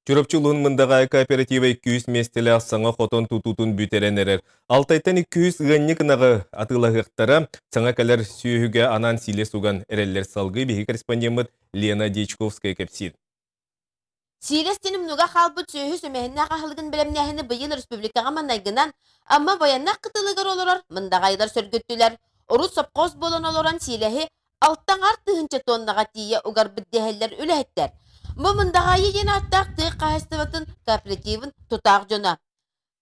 Чурапчы улууһун Мындаҕаайы кооператива 200 миэстэлээх саҥа хотон тутуутун бүтэрэн эрэр. Алтайтан 200 ыанньык ынаҕы атыылаһыахтара. Саҥа кэлэр сүөһүгэ анаан сиилэс уган эрэллэр. Салгыы биһиги корреспондеммыт Лена Дьячковская кэпсиир. Сиилэс тинумнуга хаалбыт сүөһү сүмэһиннээх аһылыгын бэлэмнээһини быйыл республикаҕа маннайгынан Амма байаннах кытылыгар олорор мындаҕайылар сөргүттүлэр. Урут сопхуос буолан олорон сиилэһи алтаҥар тыһыынча тоннаҕа тиийэ угарбыт дэһэллэр үлэһиттэр. Бу Мындаҕаайы диэн ааттаах тыа хаһаайыстыбатын кооперативын тутаах дьоно.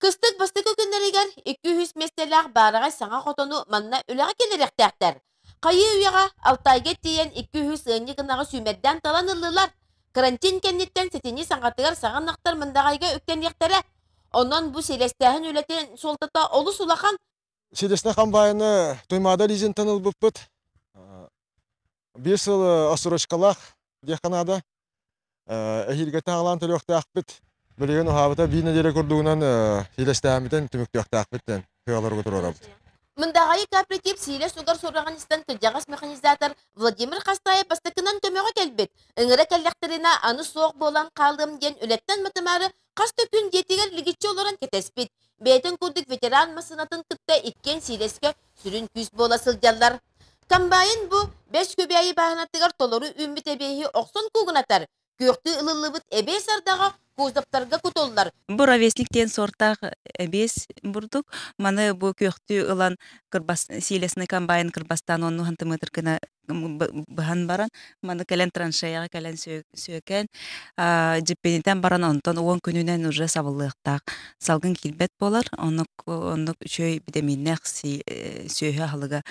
Кыстык бастакы күннэригэр 200 миэстэлээх баараҕай саҥа хотону манна үлэҕэ киллэриэхтээхтэр. Хайыы үйэҕэ Алтайга тиийэн 200 ыанньык ынаҕы сүүмэрдээн талан ыллылар. Карантин кэнниттэн сэтинньи саҥатыгар саҥа ынахтар Мындаҕайга үктэниэхтэрэ. Онон бу сиэлэстээһин үлэтин суолтата олус улахан. Силэснэ хамбаайыны Туймаада лизинтэн ылбыппыт. Биир сыл отсрочкалаах диэххэ наада. Эһиилгэтин аҕалаан төлүөхтээхпит. Билигин уһаабыта биир нэдиэлэ курдугунан сиилэстээһиммитин түмүктүөхтээхпит диэн сыалларга туруорабыт. Мындаҕайы кооператив сиилэс угар сураҕын истэн кырдьаҕас механизатор Владимир Хастаев бастакынан көмөҕө кэлбит. Ыҥыра кэллэхтэринэ аны суох буолан хаалыам диэн үлэттэн матымаары хас да күн дьиэтигэр лигиччи олорон кэтэспит. Бэйэтин курдук ветеран массыынатын кытта иккиэн сиилэскэ сүрүн күүс буола сылдьаллар. Комбайн бу Бэс Күбээйи бааһынатыгар толору үүммүт эбиэһи охсон куугунатар, күөхтүү ылыллыбыт эбиэс ардаҕа кузовтарга кутуллар. Бу ровесник диэн суортаах эбиэс бурдук. Маны бу күөхтүү ылан кырбас сиилэсный комбайн кырбастаан онну сантиметр гына быһан баран маны кэлэн траншеяҕа кэлэн сүөкээн дьиппинитэн баран онтон уон күнүнэн уже сабыллыахтаах салгын киирбэт буолар оннук оннук үчүгэй битэмииннээх сүөһү аһылыга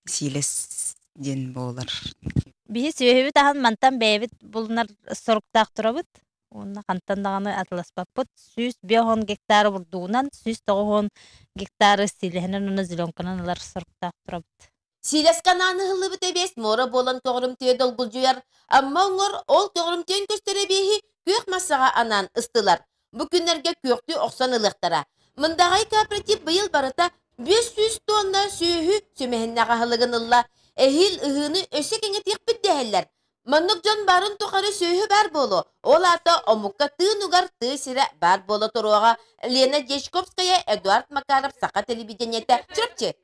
сиилэс диэн буолар. Биһи сүөһүбүт аһын мантан бэйэбит булунар соруктаах турабыт. Уонна хантан даҕаны атыласпаппыт. 150 гектар бурдугунан, 190 гектары сиилэһинэн уонна зеленканан ылар соруктаах турабыт. Сиилэскэ анаан ыһыллыбыт эбиэс муора буолан көҕүрүмтүйэ долгулдьуйар. Амма оҥор ол көҕүрүмтүйэн көстөр эбиэһи күөх массаҕа анаан ыстылар. Бу күннэргэ күөхтүү охсон ылыахтара. Мындаҕай кооператив быйыл барыта 500 тонна сүөһү сүмэһиннээх аһылыгын ылла. Эһиил ыһыыны өссө кэҥэтиэхпит дэһэллэр. Маннык дьон баарын тухары сүөһү баар буолуо. Ол аата омукка тыын угар тыа сирэ баар буола туруоҕа. Лена Дьячковская, Эдуард Макаров, Саха телевидениетэ, Чурапчы.